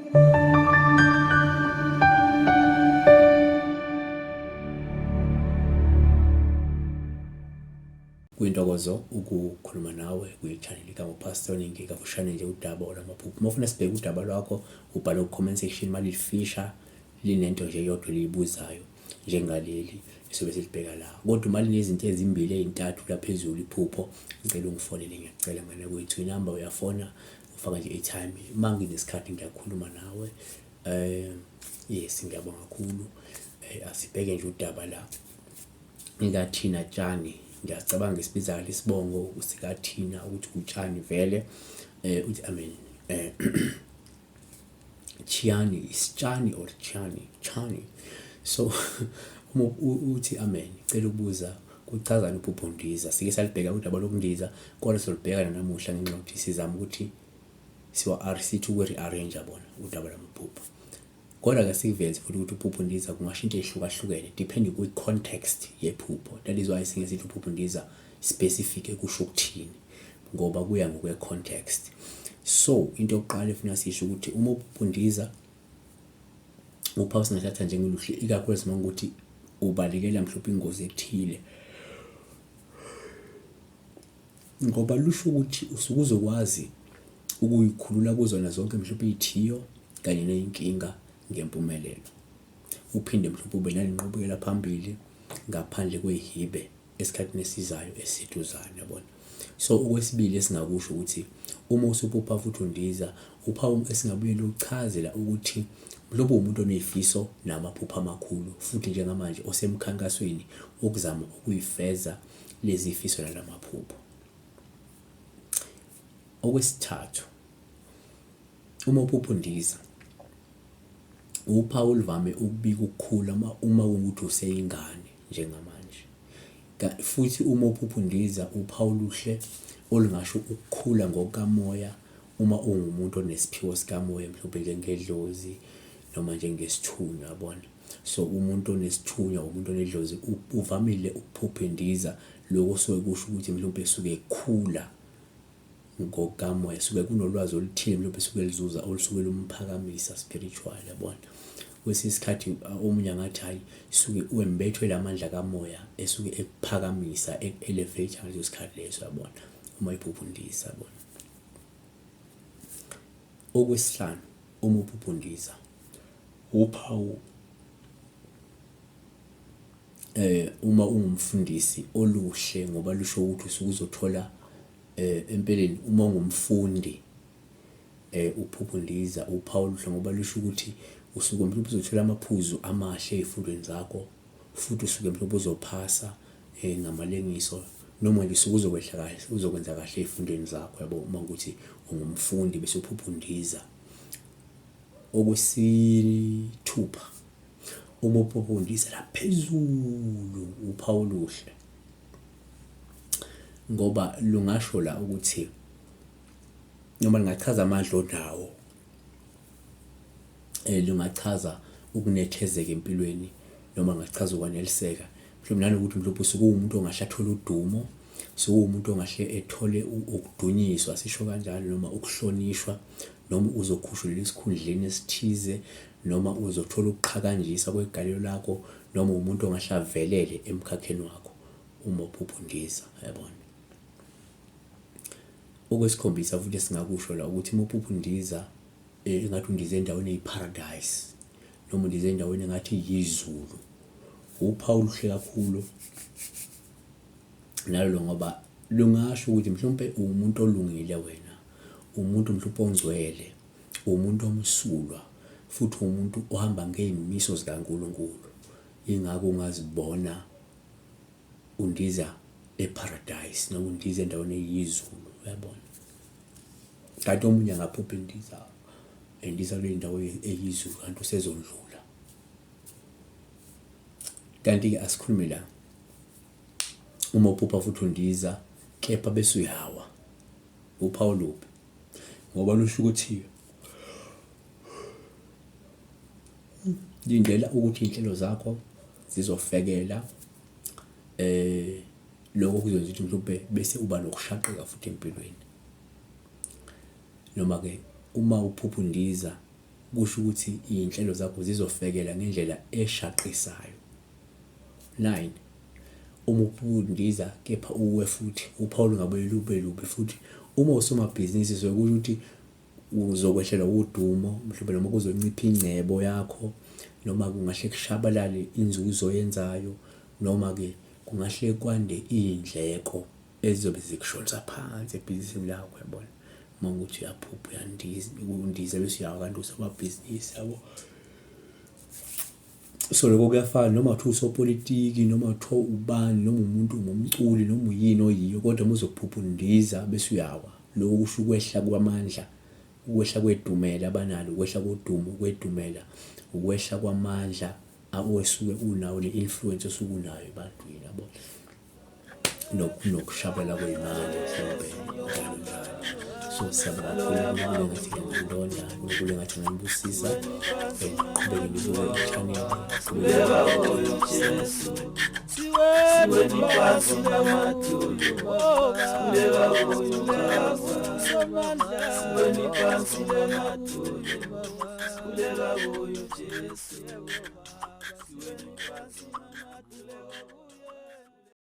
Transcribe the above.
Kuyintokozo ukukhuluma nawe kwi-channel kaNgopastor Ningi kafushane nje udaba olwamaphupho. Uma ufuna sibheke udaba lwakho ubhale ku-comment section malilifisha linento nje eyodwa eliyibuzayo njengaleli esobe silibheka la. Kodwa uma linezinto ezimbili ey'ntathu la phezulu iphupho, ngicela ungifonele ngiyacela ngane kwethu. Inamba uyafona ufaka nje i-airtime. Uma nginesikhathi ngiyakhuluma nawe. Yes, ngiyabonga kakhulu. Asibheke nje udaba la. Likathina Tshani, ngiyacabanga isibiza kahle isibongo sikaThina ukuthi utshani vele. Uthi I mean Chiani, isitshani or Chani, Chani. So uma uthi amen, cela ukubuza kuchazani uphupho ndiza. Sike salibheka udaba lokundiza kodwa solibheka nanamuhla ngenxa yokuthi sizama ukuthi siwa sithi uku-rearrange bona udaba lwamaphupho. Kodwa-ke sikuveze futhi ukuthi uphupho ndiza kungasho into ey'hlukahlukene depending kwi-context yephupho. That is why singe sithi uphupho ndiza specific kusho ukuthini ngoba kuya ngokwe-context. So into yokuqala efuna sisho ukuthi uma uphupho ndiza uphawu singathatha njengeluhle ikakhulukazi uma ukuthi ubalekela mhlawumbe ingozi ethile ngoba lusho ukuthi usuke uzokwazi ukuyikhulula kuzona zonke mhlawumbe iy'thiyo kanye ney'nkinga ngempumelelo. Uphinde mhlawumbe ube nalenqubekela phambili ngaphandle kwey'hibe esikhathini esizayo esiduzane, yabona. So okwesibili esingakusho ukuthi uma usuphupha futhi undiza, uphawu esingabuye luchazela ukuthi mhlawumbe uwumuntu oney'fiso namaphupho amakhulu futhi njengamanje osemkhankasweni wokuzama ukuyifeza lezi fiso nalamaphupho. Okwesithathu, uma uphupha undiza, uphawu oluvame ukubika ukukhula uma kuwukuthi useyingane njengamanje. Futhi uma uphupha undiza uphawu oluhle olungasho ukukhula ngokukamoya uma ungumuntu onesiphiwo sikamoya mhlawumbe njengedlozi noma njengesithunywa yabona. So umuntu onesithunywa, umuntu onedlozi uvamile ukuphupha endiza, lokho kusuke kusho ukuthi mhlawumbe esuke ekhula ngokukamoya, suke kunolwazi oluthile mhlawumbe esuke eluzuza olusuke lumphakamisa spiritual, yabona. Kwesinye isikhathi omunye angathi hhayi suke wembethwe la mandla kamoya esuke ekuphakamisa eku-elevate ngaleso sikhathi leso, yabona, uma iphupha undiza, yabona. Okwesihlanu, uma uphupha undiza uphawu uma ungumfundisi oluhle ngoba lusho ukuthi usuke uzothola empeleni uma ungumfundi uphupha undiza uphawu oluhle ngoba lusho ukuthi usuke mhlawumbe uzothola amaphuzu amahle ey'fundweni zakho futhi usuke mhlawumbe uzophasa ngamalengiso noma nje usuke uzokwehla kahle uzokwenza kahle ey'fundweni zakho yabo uma ukuthi ungumfundi bese uphupha undiza. Okwesithupha, uma uphupha undizela phezulu uphawu oluhle ngoba lungasho la ukuthi noma lungachaza amandla onawo, lungachaza ukunethezeka empilweni noma lungachaza ukwaneliseka. Mhlawumbe nanokuthi mhlawumbe usuke uwumuntu ongahle athole udumo, usuke uwumuntu ongahle ethole ukudunyiswa sisho kanjalo noma ukuhlonishwa noma uzokhushulelwa esikhundleni esithize noma uzothola ukuqhakanjiswa kwegalelo lakho noma umuntu ongahle avelele emkhakheni wakho uma uphupha undiza, yabona. Okwesikhombisa futhi esingakusho la ukuthi uma uphupha undiza engathi undiza endaweni eyi-paradise noma undiza endaweni engathi yizulu, uphawu oluhle kakhulu nalolo ngoba lungasho ukuthi mhlawumpe uwumuntu olungile wena, uwumuntu mhlawumpe ongcwele, uwumuntu omsulwa futhi uwumuntu ohamba ngey'miso zikaNkulunkulu. Yingakho ungazibona undiza eparadise noma undiza endaweni eyizulu, uyabona. Kanti omunye angaphupha endiza, endiza kule ndawo eyizulu kanti usezondlula. Kanti-ke asikhulume la, uma uphupha futhi undiza kepha bese uyawa, uphawu olubi ngoba lusho ukuthi lindela ukuthi iy'nhlelo zakho zizofekela lokho kuzokwenza ukuthi mhlawumbe bese uba nokushaqeka futhi empilweni. Noma-ke uma uphupha undiza. kusho ukuthi iy'nhlelo zakho zizofekela ngendlela eshaqisayo. 9 uma uphupha undiza kepha uwe futhi, uphawu lungabuye lube lubi futhi. Uma usomabhizinisi so kusho ukuthi uzokwehlelwa udumo mhlawumbe, noma kuzoncipha ingcebo yakho, noma kungahle kushabalale inzuzo oyenzayo, noma-ke kungahle kwande iy'ndleko ezizobe zikushonisa phansi ebhizinisini lakho, yabona. Uma kuwukuthi uyaphupha uyandiza, undiza bese uyawa kanti usomabhizinisi, yabo. So lokho kuyafana noma kuthiwa usopolitiki, noma kuthiwa ubani, noma umuntu ngumculi, noma uyini oyiyo, kodwa uma uzophupha undiza bese uyawa, lokho kusho ukwehla kwamandla, ukwehla kwedumela abanalo, ukwehla kodumo kwedumela, ukwehla kwamandla osuke unawo, ne-influence osuke unayo ebantwini, yabo, nokushabela kwey'mali mhlawumbe, njalo njalo. So siyabonga kakhulu, kube ngathi ngiyanilonda, kube ngathi nganibusisa. Qhubeke nibuke i-channel. Siweni phansi.